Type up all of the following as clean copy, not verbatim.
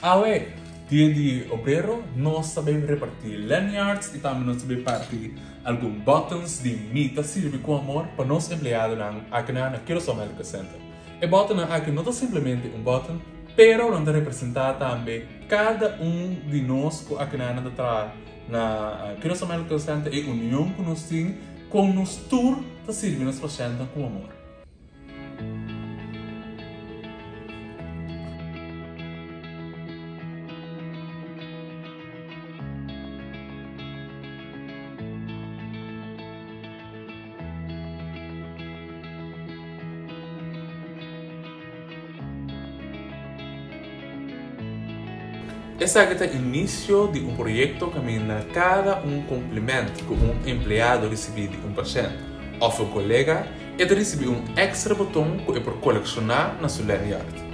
Awe, Dia di Obrero, nos ta bay reparti lanyards y tambe nos ta bay parti algun buttons di Mi ta sirbi cu amor pa nos empleadonan aki na Curaçao Medical Center. E buttonnan aki no ta simplemente un button, pero nan ta representa tambe cada un di nos cu aki na ta traha na Curaçao Medical Center, e union cu nos tin, con nos tur ta sirbi nos pashentnan cu amor. Esaki ta inicio di un proyecto caminda cada un compliment cu un empleado ricibi di un pashent of un colega, e ta ricibi un extra boton cu e por colecciona na su lanyard.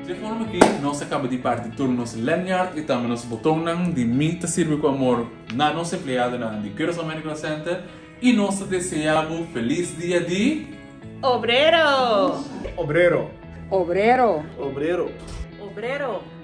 Dje forma aki nos a kaba di parti tur nos lanyard i tambe nos botonnan di Mi ta sirbi ku amor na nos empleadonan di Curaçao Medical Center i nos ta desea bo felis dia di Obrero! Obrero! Obrero! Obrero! Obrero!